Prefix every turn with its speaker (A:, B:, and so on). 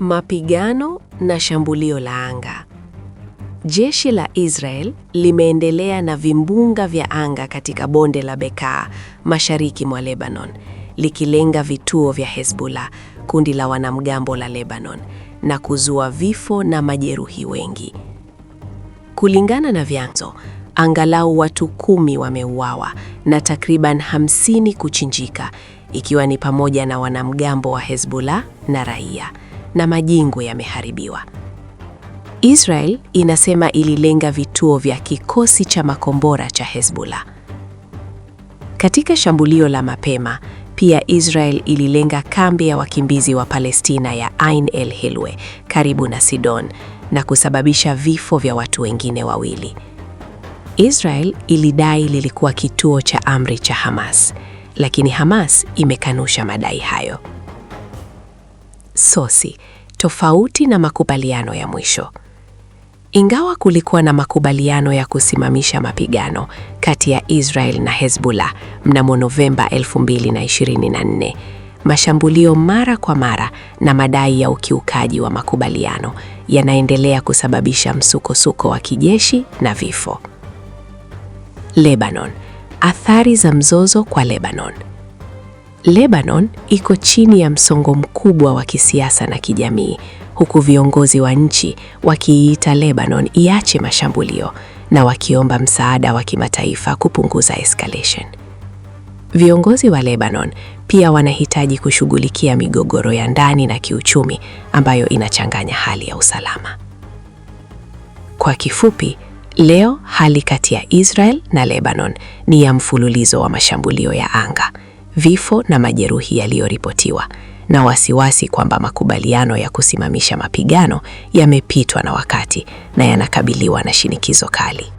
A: Mapigano na shambulio la anga. Jeshi la Israel limeendelea na vimbunga vya anga katika bonde la Bekaa, mashariki mwa Lebanon, likilenga vituo vya Hezbollah, kundi la wanamgambo la Lebanon, na kuzua vifo na majeruhi wengi. Kulingana na vyanzo, angalau watu 10 wameuawa na takriban 50 kuchinjika, ikiwa ni pamoja na wanamgambo wa Hezbollah na raia, na majengo yameharibiwa. Israel inasema ililenga vituo vya kikosi cha makombora cha Hezbollah. Katika shambulio la mapema, pia Israel ililenga kambi ya wakimbizi wa Palestina ya Ain el Hilwe karibu na Sidon na kusababisha vifo vya watu wengine wawili. Israel ilidai lilikuwa kituo cha amri cha Hamas, lakini Hamas imekanusha madai hayo. Sosi, tofauti na makubaliano ya mwisho. Ingawa kulikuwa na makubaliano ya kusimamisha mapigano kati ya Israel na Hezbollah mnamo Novemba 2024, mashambulio mara kwa mara na madai ya ukiukaji wa makubaliano yanaendelea kusababisha msukosuko wa kijeshi na vifo. Lebanon, athari za mzozo kwa Lebanon. Lebanon iko chini ya msongo mkubwa wa kisiasa na kijamii, huku viongozi wa nchi wakiiita Lebanon iache mashambulio na wakiomba msaada wa kimataifa kupunguza escalation. Viongozi wa Lebanon pia wanahitaji kushughulikia migogoro ya ndani na kiuchumi ambayo inachanganya hali ya usalama. Kwa kifupi, leo hali kati ya Israel na Lebanon ni ya mfululizo wa mashambulio ya anga, vifo na majeruhi yaliyoripotiwa, na wasiwasi kwamba makubaliano ya kusimamisha mapigano yamepitwa na wakati na yanakabiliwa na shinikizo kali.